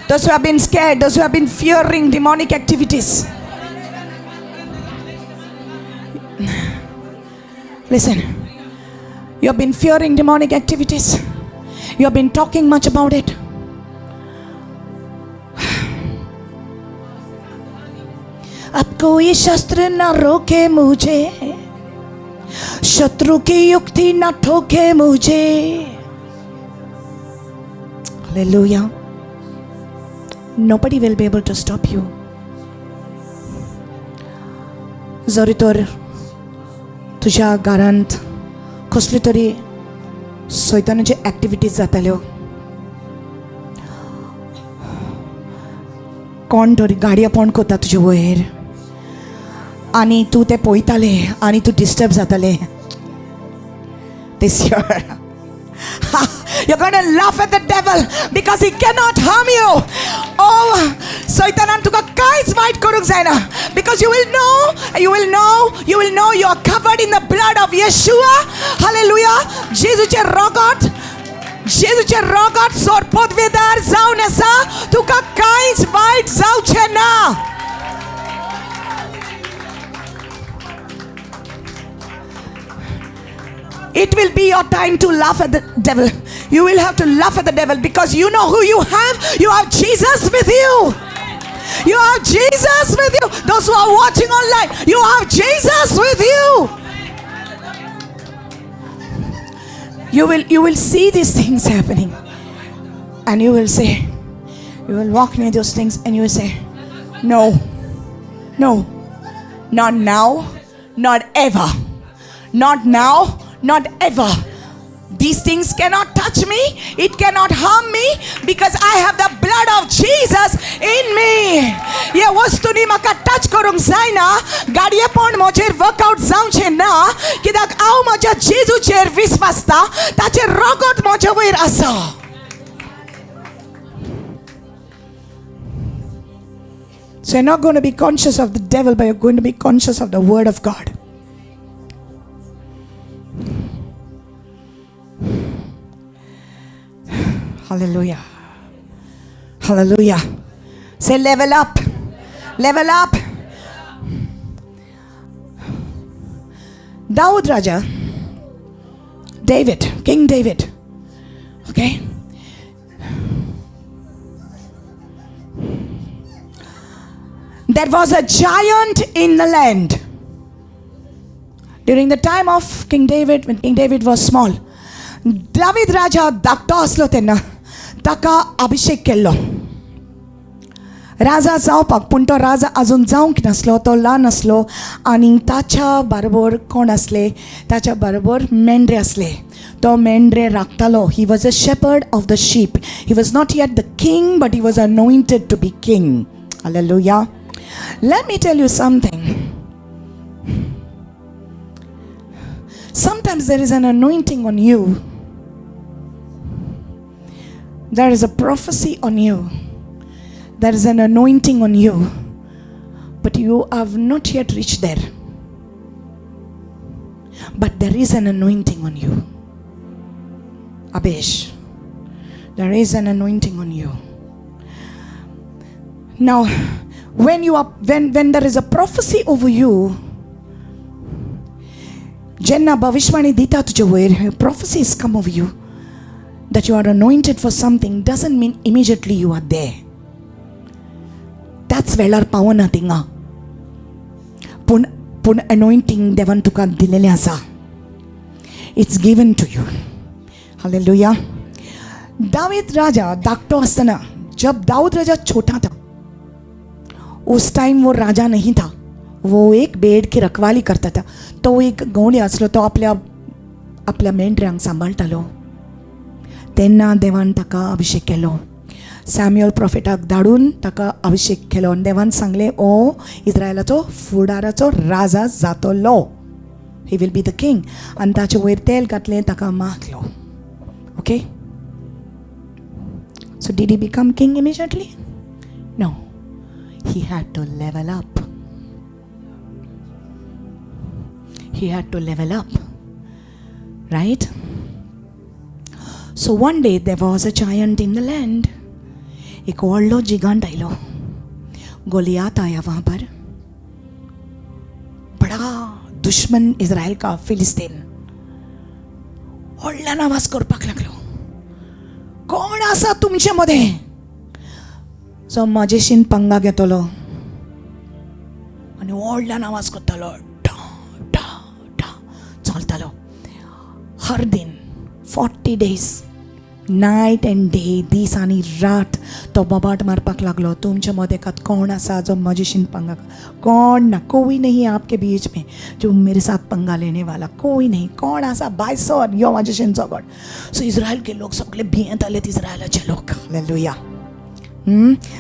Those who have been scared, those who have been fearing demonic activities. Listen, you have been fearing demonic activities. You have been talking much about it. अब कोई शस्त्र न रोके मुझे, शत्रु की युक्ति न ठोके मुझे. Hallelujah. Nobody will be able to stop you. जरी तर तुज्या घरांत कसली तरी सैतानाच्यो एक्टिविटीज जाताल्यो, कोण तरी गाडयेपण करता तुजे वयर आनी तूं तें पळयतालें आनी तूं डिस्टर्ब जातालें. This year you're going to laugh at the devil because he cannot harm you. Oh, सैतानान तुका कांयच वायट करूंक जायना, because you will know, you will know, you will know you are covered in the blood of Yeshua. Hallelujah. जेजूचें रगत, जेजूचें रगत सोरपोतवेदार जावन आसा, तुका कांयच वायट जावचें ना. It will be your time to laugh at the devil. You will have to laugh at the devil because you know who you have. You have Jesus with you. You have Jesus with you. Those who are watching online, you have Jesus with you. You will see these things happening. And you will say, you will walk near those things and you will say, no, no, not now, not ever. Not now, not ever. These things cannot touch me. It cannot harm me because I have the blood of Jesus in me. हे वस्तूंनी म्हाका touch करूंक जायना, गाडयेपण म्हजेर workout जावचें ना, कित्याक हांव म्हज्या जेजूचेर विस्वासता, ताचें रगत म्हजे वयर आसा. So you're not going to be conscious of the devil, but you're going to be conscious of the word of God. Hallelujah. Hallelujah. Say level up. Level up. Dawood Raja, David, King David. Okay? There was a giant in the land. During the time of King David, when King David was small, David Raja धाकटो आसलो तेन्ना ताका अभिषेक केल्लो राजा जावपाक, पूण तो राजा आजून जावंक नासलो, तो ल्हान आसलो. आनी ताच्या बरोबर कोण आसले? ताच्या बरोबर मेंढरे आसले. तो मेंढरे राखतालो. He was a shepherd of the sheep. He was not yet the king, but he was anointed to be king. Hallelujah. Let me tell you something. Sometimes there is an anointing on you. There is a prophecy on you. There is an anointing on you. But you have not yet reached there. But there is an anointing on you. Abesh, there is an anointing on you. Now, when you are when there is a prophecy over you, जेन्ना भविष्यवाणी दिता तुजे वयर, prophecies come over you that you are anointed for something, doesn't mean immediately you are there. त्याच वेळार पावना थिंगा, पूण पूण अनॉयंटींग देवान तुका दिलेलें आसा. It's given to you. Hallelujah. David राजा धाकटो आसतना, जब दाऊद राजा छोटा था, उस टाइम वो राजा नहीं था, वो एक बेड की रखवाली करता था. तो एक गवंडी आसलो, तो आपल्या आपल्या मेंढऱ्यांक सांबाळटालो. तेन्ना देवान ताका अभिषेक केलो. सॅम्युअल प्रोफेटाक धाडून ताका अभिषेक केलो आनी देवान सांगलें, ओ इस्रायलाचो फुडाराचो राजा जातलो. He will be the king. आनी ताचे वयर तेल घातलें, ताका माखलो. Okay, so did he become king immediately? No, he had to level up. He had to level up, right? So one day there was a giant in the land. एक व्हडलो जिगांट आयलो, Goliath आया वहाँ पर, बड़ा दुश्मन इज़राइल का फिलिस्तीन. व्हडल्यान आवाज करपाक लागलो, कोण आसा तुमचे मदें जो म्हजेशीन पंगा घेतलो? आनी व्हडल्यान आवाज करतालो, टा टा टा चलतालो. हर दिन 40 days, night and day, दीस आनी रात तो बोबाट मारपाक लागलो, तुमच्या मदें कोण आसा जो म्हजेशीन पंगा? कोण ना, कोई नहीं आपके बीच में जो मेरे साथ पंगा लेने वाला, कोई नहीं. कोण आसा बाय सर, यो म्हजेशीन झगड. सो इस्रायल के लोक सगळे भियेंताले, इस्रायलाचे लोक. Hallelujah,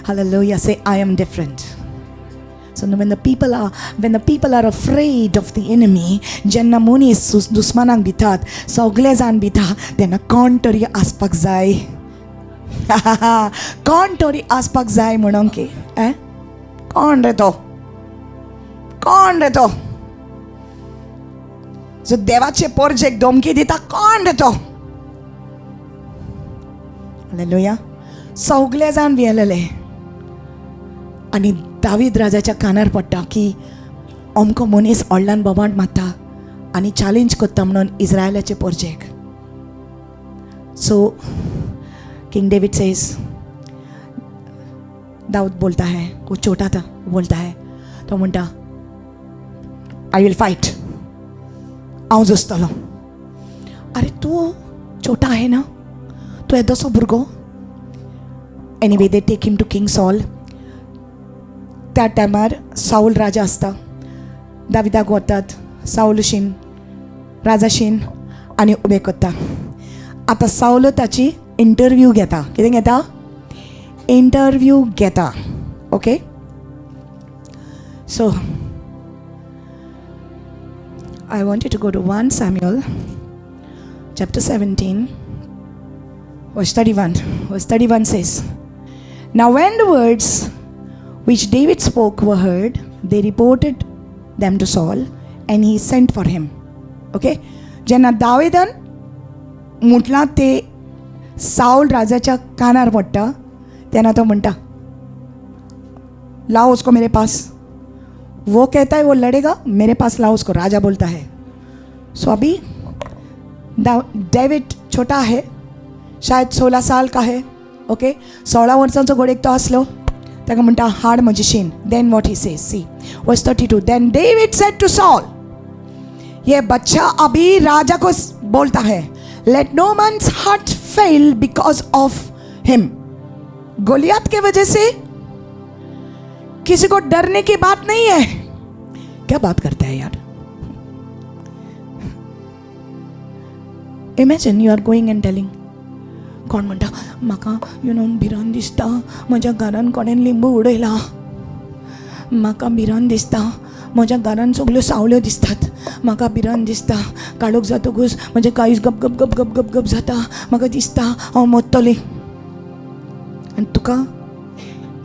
hallelujah. Say, "I am different." So when the people are afraid of the enemy, जेन्ना मनीस दुस्मानाक भितात, सगळे जाण भिता, तेन्ना कोण तरी आसपाक जाय, कोण तरी आसपाक जाय म्हणून की ए कोण रे तो, कोण रे तो जो देवाचे पोरजेक धमकी दिता, कोण रे तो? हालेलुया. सगळे जाण भियेलेले आनी दावीद राजाच्या कानार पडटा की अमको मनीस व्हडल्यान बोबाट मारता आनी चॅलेंज करता म्हणून इस्रायलाचे पोरजेक. सो किंग डेविड सेज, दाऊद बोलता है, वो छोटा था, वो बोलता है, तो म्हणटा, "I will fight, हांव झुजतलो." अरे, तूं छोटा आहे ना, तूं येदोसो भुरगो. Anyway, they take him to King Saul. त्या टायमार साऊल राजा आसता. दाविदाक व्हरतात साऊलशीन, राजाशीन आनी उबे करता. आतां सावल ताची इंटरव्यू घेता. कितें घेता? इंटरव्यू घेता. Okay, so I want you to go to 1 Samuel chapter 17, verse 31. Verse 31 says, "Now when the words which David spoke were heard, they reported them to Saul, and he sent for him." Okay? जेन्ना दावेदान म्हटलां ते सावल राजाच्या कानार पडटा, तेन्ना तो म्हणटा, "लाओ उसको मेरे पास." वो कहता है वो लड़ेगा, "मेरे पास लाओ उसको," राजा बोलता है. सो अभी डेविड छोटा आहे, शायद 16 साल का है. ओके, 16 वर्सांचो घोडेक तो आसलो. ताका म्हणटा, "हाड म्हजी शीन." Then what he says, see verse 32. "Then David said to Saul," ये बच्चा अभी राजा को बोलता है, "Let no man's heart fail because of him." Goliath K वजह से किसी को डरने की बात नहीं है. क्या बात करते हैं यार? Imagine you are going and telling, कोण म्हणटा, म्हाका you know भिरांत दिसता, म्हज्या घरान कोणेन लिंबू उडयला, म्हाका भिरांत दिसता, म्हज्या घरान सगल्यो सावळ्यो दिसतात, म्हाका भिरांत दिसता, काळोख जातकूच म्हजें काळीज गप गप गप गप गप गप जाता, म्हाका दिसता हांव मरतलें. आनी तुका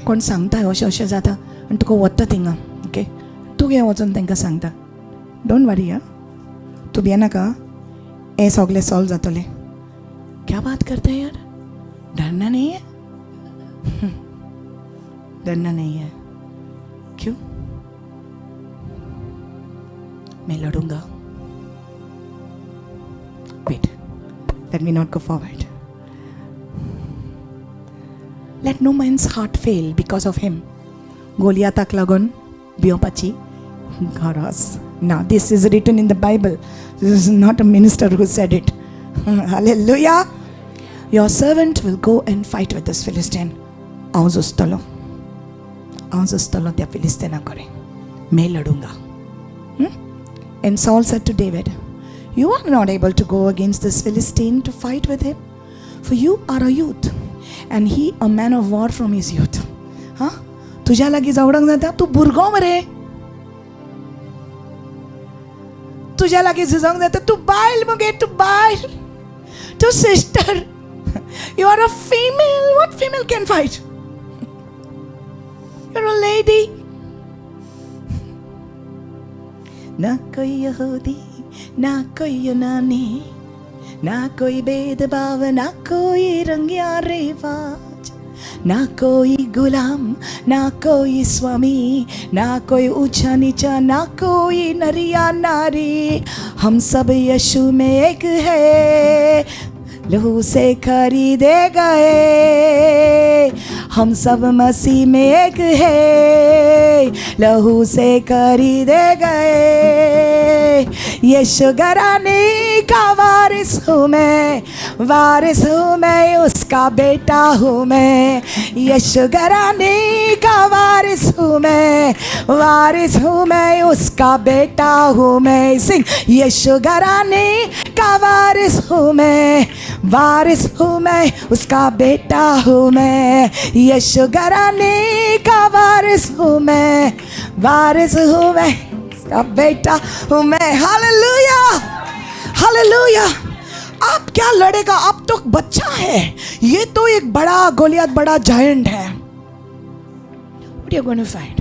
कोण सांगता अशें अशें जाता आनी तुका वता थिंगा, ओके, तूं हें वचून तांकां सांगता, "don't वरी, आं, तूं भियेनाका, हें सगळें सॉल्व जातलें." क्या बात करते हैं यार? डरना नहीं है, डरना नहीं है. क्यों? मैं लड़ूंगा. Wait, let me not go forward. Let no man's heart fail because of him. गोलियाताक लागून भियोवपाची गरज ना. This is written in the Bible. This is not a minister who said it. Hallelujah. "Your servant will go and fight with this Philistine." हांव झुजतलो, हांव झुजतलो त्या फिलिस्तीना कडेन, मैं लड़ूंगा. And Saul said to David, "You are not able to go against this Philistine to fight with him, for you are a youth, and he a man of war from his youth." हां, तुज्या लागीं झगडोंक जाता? तूं भुरगो मरे. तुज्या लागीं झुजोंक जाता? तूं बायल मगे, तूं बायल, तूं sister. You are a female. What female can fight? You are a lady. ना कोई यहूदी, ना कोई यूनानी, ना कोई भेदभाव, ना कोई रंग या रिवाज, ना कोई गुलाम, ना कोई स्वामी, ना कोई ऊंचा नीचा, ना कोई नर या नारी, हम सब यीशु में एक है, लहू से खरीदे गए। हम सब मसीह में एक है, लहू से खरीदे गए। यीशु घराने का वारिस हूँ मैं, वारिस हूँ मैं, उसका बेटा हूँ मैं। यीशु घराने का वारिस हूँ मैं, वारिस हूँ मैं, उसका बेटा हूँ मैं। सिंग। यीशु घराने का वारिस हूँ मैं, वारिस हूँ मैं, उसका बेटा हूँ मैं। यीशु घराने का वारिस हूँ मैं, वारिस हूँ मैं, उसका बेटा हूँ मैं। Hallelujah, hallelujah. आप क्या लड़ेगा? आप तो बच्चा है। ये तो एक बड़ा गोलियत, बड़ा जायंट है। What you going to fight?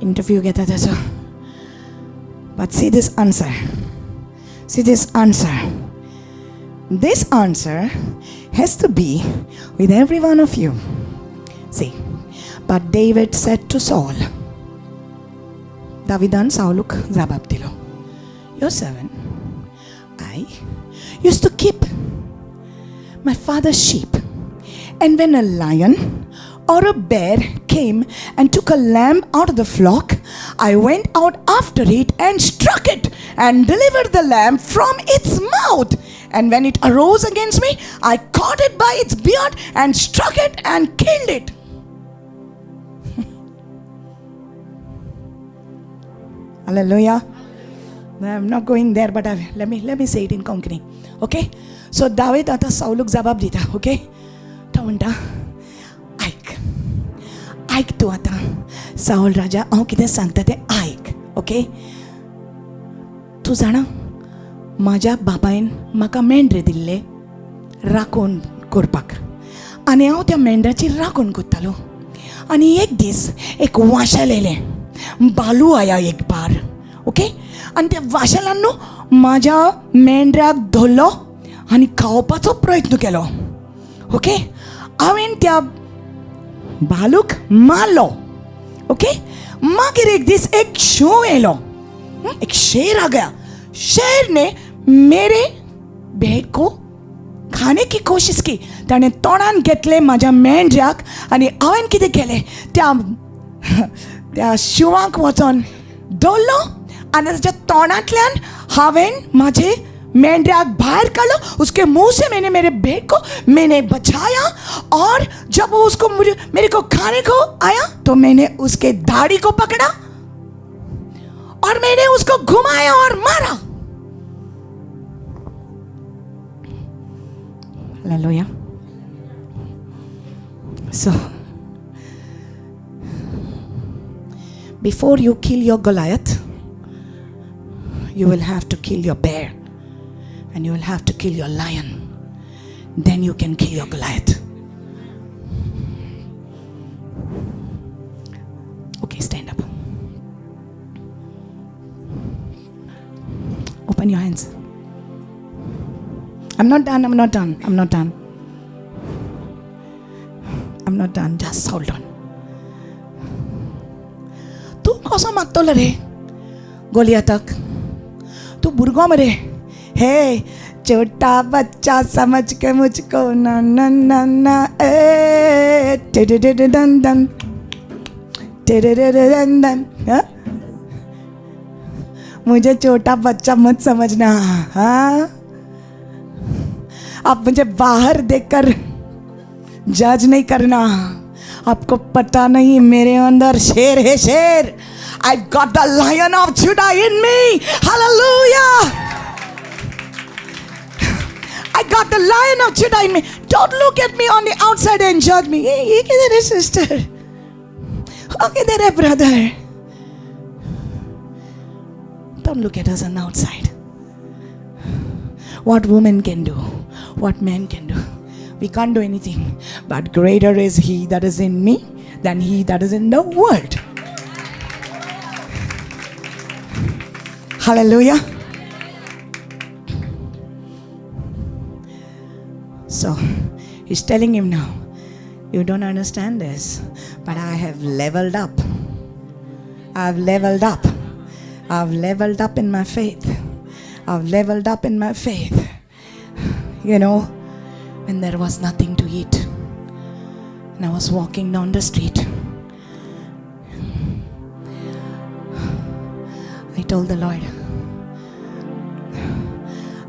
Interview घेता त्याचो। But see this answer. See this answer. This answer has to be with every one of you. See, but David said to Saul, दाविदान सावलूक जबाब दिलो, "Your servant, I used to keep my father's sheep. And when a lion or a bear came and took a lamb out of the flock, I went out after it and struck it and delivered the lamb from its mouth. And when it arose against me, I caught it by its beard and struck it and killed it." Hallelujah. I'm not going there, but let me say it in Konkani. Okay? So David आतां सावलूक जबाब दिता, okay? तो म्हणटा, आयक, आयक तूं आतां सावल राजा, हांव कितें सांगता तें आयक, ओके? तूं जाणा, म्हाज्या बापायन म्हाका मेंढरे दिल्ले राखण करपाक आनी हांव त्या मेंढराची राखण करतालो। आनी एक दीस एक वाशेल येयलें, भालू आया एक बार, ओके? आनी त्या वाशेलान न्हू म्हाज्या मेंढराक धरलो आनी खावपाचो प्रयत्न केलो, ओके? हांवें त्या भालूक मारलो, ओके? मागीर एक दीस एक शींव येयलो, एक शेर आ गया। शेर ने मेरे भेड़ को खाने की कोशिश की। ताणें तोंडान घेतलें म्हाज्या मेंढऱ्याक आनी हांवें कितें केलें, त्या त्या शिंवाक वचोन धरलो आनी ताच्या तोंडांतल्यान हांवें म्हाजे मेंढऱ्याक भायर काडलो। उसके मुंह से मैंने मेरे भेड़ को मैंने बचाया और जब वो उसको मुझे मेरे को खाने को आया तो मैंने उसके दाढ़ी को पकड़ा और मैंने उसको घुमाया और मारा। Hallelujah. So, before you kill your Goliath, you will have to kill your bear and you will have to kill your lion. Then you can kill your Goliath. Okay, stand up. Open your hands. I'm not done, I'm not done, I'm not done. I'm not done, just hold on. तूं कसो मागतलो रे गोलियाताक? तूं भुरगो मरे। हे छोटा बच्चा समझ के मुझको ना ना ना ना ए टे डन डन टे डन डन। हाँ? मुझे छोटा बच्चा मत समझना। हाँ, आप मुझे बाहर देखकर जज नहीं करना। आपको पता नहीं मेरे अंदर शेर है, शेर। I've got the Lion of Judah in me. Hallelujah. I got the Lion of Judah in me. Don't look at me on the outside and judge me. Hey, ये किधर है sister? Oh, किधर है brother? Don't look at us on the outside. What woman can do, what man can do. We can't do anything. But greater is he that is in me than he that is in the world. Hallelujah. So he's telling him now, You don't understand this, but I have leveled up. I have leveled up. I have leveled up in my faith. I have leveled up in my faith. When there was nothing to eat and I was walking down the street, I told the Lord,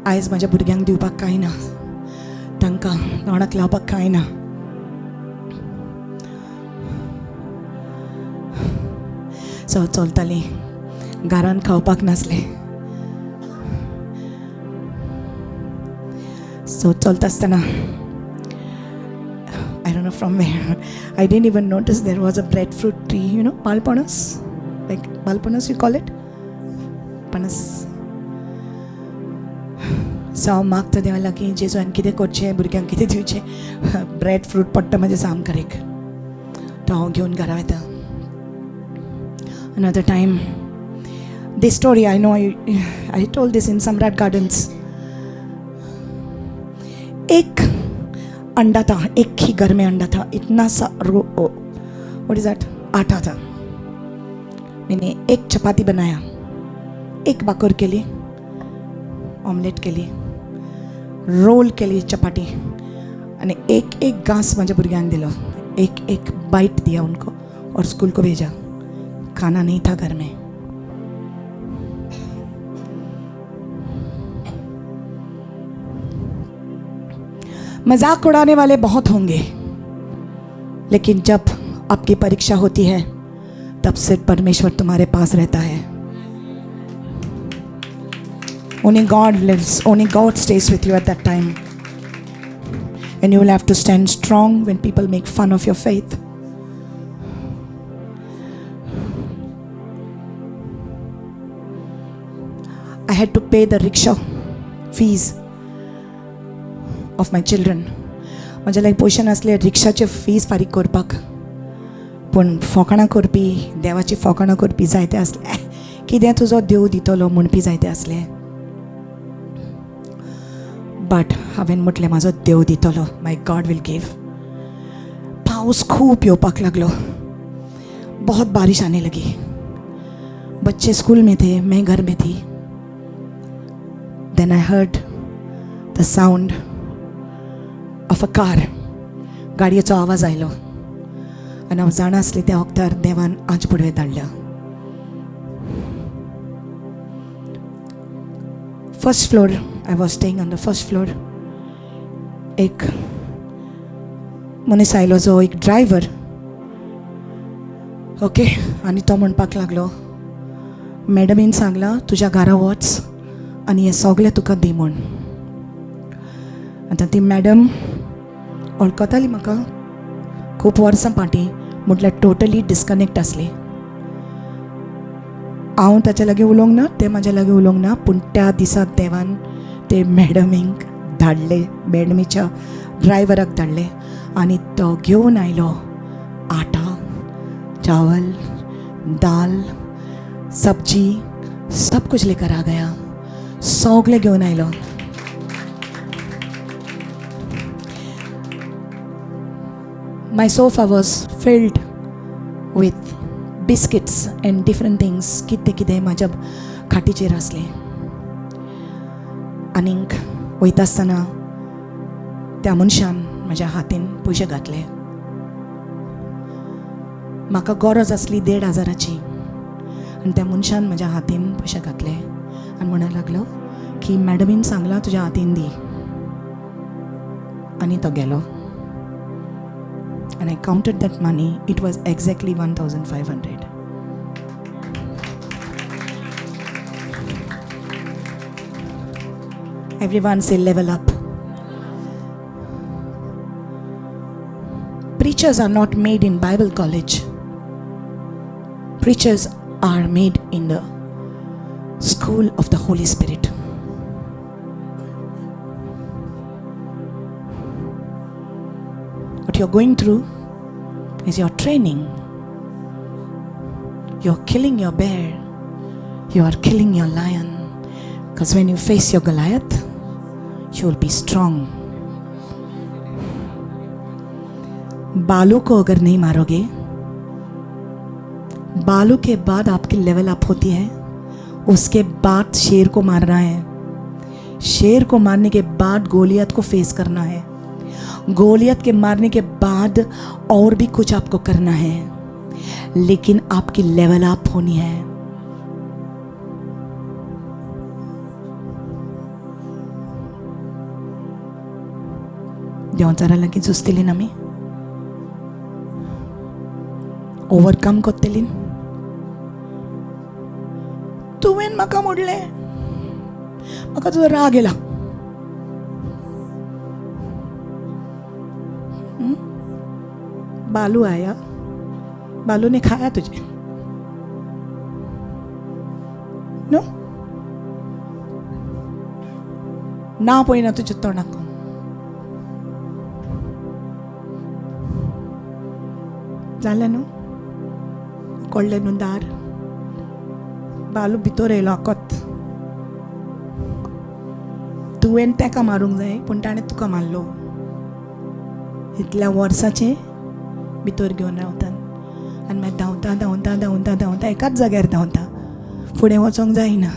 आयज म्हज्या भुरग्यांक दिवपाक कांय ना, तांकां तोंडाक लावपाक कांय ना. सो चलताली, घरान खावपाक नासलें. सो चलता आसतना, I don't know from where, I didn't even notice there was a breadfruit tree, palpanas, like palpanas you call it, panas. So हांव मागता देवा लागीं, जेजू हांवें कितें करचें, भुरग्यांक कितें दिवचें? ब्रेड फ्रूट पडटा म्हज्या सामकारेक, तो हांव घेवन घरा वता. Another time, this story I know I told this in Samrat Gardens. एक अंडा था, एक ही घर में अंडा था, इतना सा रो, what is that, आटा था. मैंने एक चपाती बनाया, एक बाकोर के लिए, ऑमलेट के लिए, रोल केली चपाती आणि एक एक घास माझ्या भुरग्यांक दिलो. एक एक बाइट दिया उनको और स्कूल को भेजा. खाना नहीं था घर में. मजाक उड़ाने वाले बहुत होंगे, लेकिन जब आपकी परीक्षा होती है तब सिर्फ परमेश्वर तुम्हारे पास रहता है. Only God lives, only God stays with you at that time. And you will have to stand strong when people make fun of your faith. I had to pay the rickshaw fees of my children. म्हज्या लागीं पयशे नासले रिक्षाचे fees फारीक करपाक, पूण फोकाणां करपी, देवाची फोकाणां करपी जायते आसले. कितें तुजो देव दितलो म्हणपी जायते आसले. बट हांवें म्हटलें, म्हाजो देव दितलो. My God will give. पावस खूब येवपाक लागलो. बहुत बारिश आने लगी. बच्चे स्कूल में थे, मैं घर में थी. Then I heard the sound of a car. गाडयेचो आवाज आयलो आनी हांव जाणा आसलें त्या वखदार देवान आज पुडवे धाडल्या. First floor, I was staying on the first floor. एक मनीस आयलो जो एक ड्रायव्हर, ओके, आनी तो म्हणपाक लागलो, मॅडमीन सांगलां तुज्या घरा वच आनी हें सगळें तुका दी म्हूण. आतां ती मॅडम वळखताली म्हाका खूब वर्सां फाटीं, म्हटल्यार टोटली डिस्कनेक्ट आसली. हांव ताच्या लागीं उलोवंक ना, तें म्हाज्या लागीं उलोवंक ना, पूण त्या दिसा देवान ते मॅडमीक धाडले, मॅडमीच्या ड्रायव्हराक धाडले आनी तो घेवन आयलो आटा, चावल, दाल, सब्जी, सब कुछ लेकर आ गया. सगळें घेवन आयलो. My sofa was filled with biscuits and different things. कितें कितें म्हाज्या खाटीचेर आसलें. आनीक वयता आसतना त्या मनशान म्हज्या हातीन पयशे घातले. म्हाका गरज आसली 1,500ची आनी त्या मनशान म्हज्या हातीन पयशे घातले आनी म्हणूंक लागलो की मॅडमीन सांगलां तुज्या हातीन दी. आनी तो गेलो. And I counted that money, it was exactly 1,500. Everyone say, level up. Preachers are not made in Bible college. Preachers are made in the school of the Holy Spirit. What you're going through is your training. You're killing your bear. You are killing your lion. Because when you face your Goliath, you will be strong. बालू को अगर नहीं मारोगे, बालू K बाद आपकी level up होती है, उसके बाद शेर को मारना है, शेर को मारने के बाद गोलियत को फेस करना है, गोलियत के मारने के बाद और भी कुछ आपको करना है, लेकिन आपकी लेवल अप होनी है. देंवचारा लागीं झुजतलीं आमी, ओवरकम करतलीं. तुवें म्हाका म्हणलें, म्हाका तुजो राग येयला. बालू आया, बालू ने खाया तुझे. नो ना पळयना तुज्या तोंडाक. जालें न्हू, कोडलें न्हू दार, बालू भितर येयलो आकोत. तुवें तेका मारूंक जाय, पूण ताणें तुका मारलो. इतल्या वर्साचें भितर घेवन रावतात आनी मागीर धांवता धांवता धांवता धांवता एकाच जाग्यार धांवता, फुडें वचोंक जायना.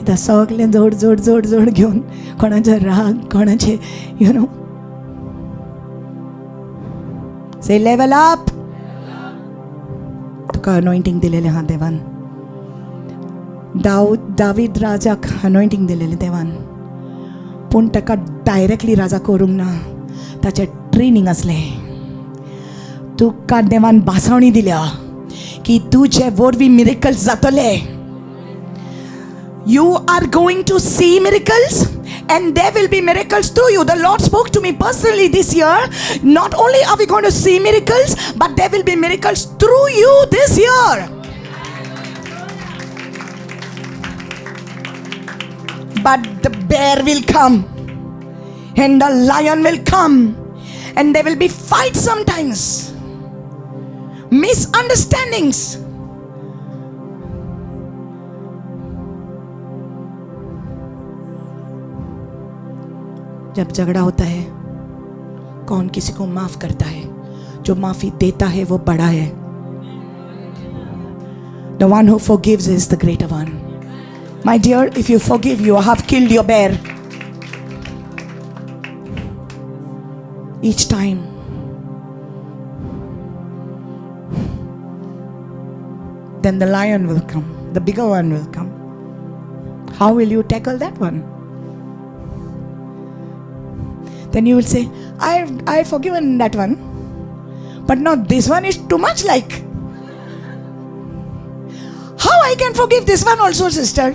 आतां सगळें जोड जोड जोड जोड घेवन, कोणाचो राग, कोणाचे, you know. Say level up. तुका अनॉयंटींग दिलेलें आहा देवान. दावीद राजाक अनॉयंटींग दिलेलें देवान, पूण ताका डायरेक्टली राजा करूंक ना, ताचें ट्रेनींग आसलें. तुका देवान भासावणी दिल्या की तुजे वरवीं मिरेकल्स जातले. You are going to see miracles, and there will be miracles through you. The Lord spoke to me personally this year. Not only are we going to see miracles, but there will be miracles through you this year. But the bear will come and the lion will come, and there will be fights sometimes, misunderstandings. जब झगड़ा होता है, कौन किसी को माफ करता है? जो माफी देता है वो बड़ा है. The one who forgives is the greater one. My dear, if you forgive, you have killed your bear. Each time. Then the lion will come, the bigger one will come. How will you tackle that one? Then you will say, I've forgiven that one, but now this one is too much like. How I can forgive this one also, sister?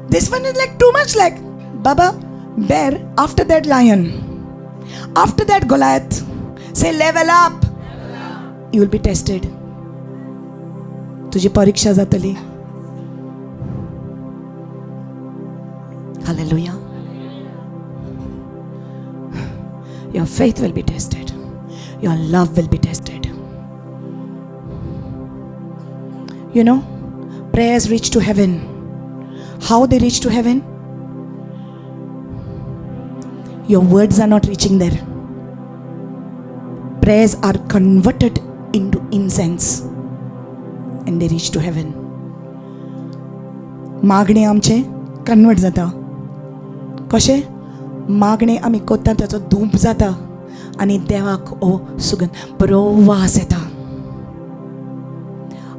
This one is like too much like. Baba, bear, after that lion, after that Goliath, say level up. You will be tested. तुझी परीक्षा जातली. Hallelujah. Your faith will be tested. Your love will be tested. You know, prayers reach to heaven. How they reach to heaven? Your words are not reaching there. Prayers are converted into incense and they reach to heaven. मागणे आमचे convert जाता. कशें? मागणे आमी कोत्ता, ताचो धूप जाता आनी देवाक हो सुगंध बरो वास येता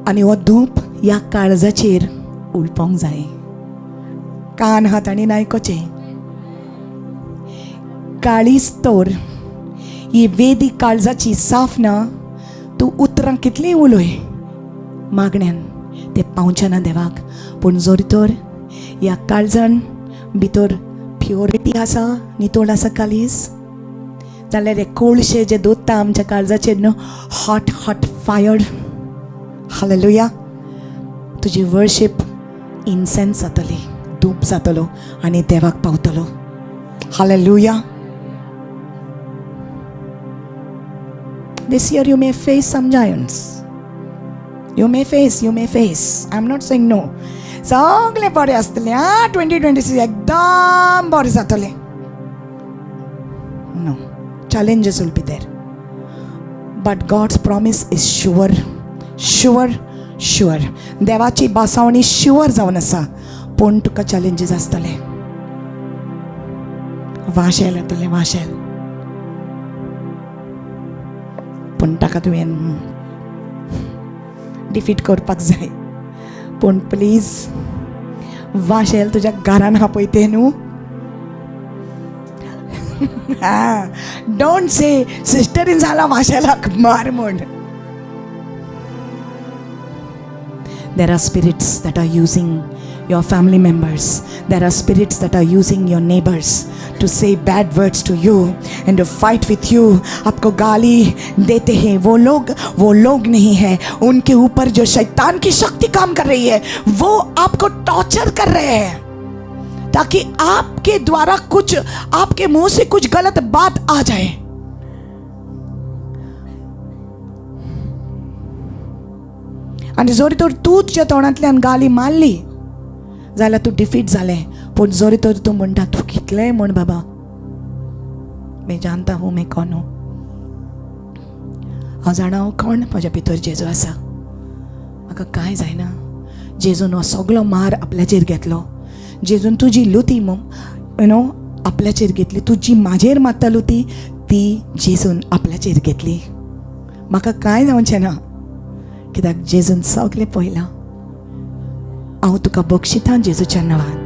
आनी हो धूप ह्या काळजाचेर उलपोंक जाय. कान हात आनी आयकोचें. काळीज तर ही वेदी काळजाची साफ ना, तूं उतरां कितलीं उलय मागण्यान, ते पावचें ना देवाक. पूण जर तर ह्या काळजान भितर प्युरिटी आसा, नितळ आसा काळीज जाल्यार हे कोळशे जे दोत्ता आमच्या काळजाचेर न्हू, हॉट हॉट फायर. हालेलुया. तुजी वर्शीप इनसेन्स जातली, धूप जातलो आनी देवाक पावतलो. Hallelujah. This year you may face some giants. You may face, you may face. I am not saying no. सगळें बरें आसतलें, आं, 2026 एकदम बरें जातलें. No, challenges will be there. But God's promise is sure, sure, sure. देवाची भासावणी sure जावन आसा, पूण तुका चॅलेंजीस आसतले, वाशेल येतले, वाशेल, पूण ताका तुवें डिफीट करपाक जाय. पूण प्लीज, वाशेल तुज्या घरान आपयते न्हू. Don't say सिस्टरीन जाला वाशेलाक मार म्हूण. There are spirits that are using your family members. There are spirits that are using your neighbors to say bad words to you and to fight with you. आपको गाली देते हैं वो लोग, वो लोग नहीं है, उनके ऊपर जो शैतान की शक्ति काम कर रही है, वो आपको टॉर्चर कर रहे हैं ताकि आपके द्वारा कुछ, आपके मुंह से कुछ गलत बात आ जाए. आनी जरी तर तूं तुज्या तोंडांतल्यान गाली मारली जाल्यार तूं डिफीट जालें. पूण जरी तर तूं म्हणटा, तूं कितलेंय म्हण बाबा, मैं जानता हूँ मैं कोण हूँ, हांव जाणा हांव कोण, म्हज्या भितर जेजू आसा, म्हाका कांय जायना. जेजून हो सगलो मार आपल्याचेर घेतलो. जेजून तुजी लुती आपल्याचेर घेतली. तुजी म्हाजेर मारता लुती ती जेजून आपल्याचेर घेतली. म्हाका कांय जावचें ना, कित्याक जेजून सगलें पळयलां. हांव तुका बक्षितां जेजूच्या नांवान.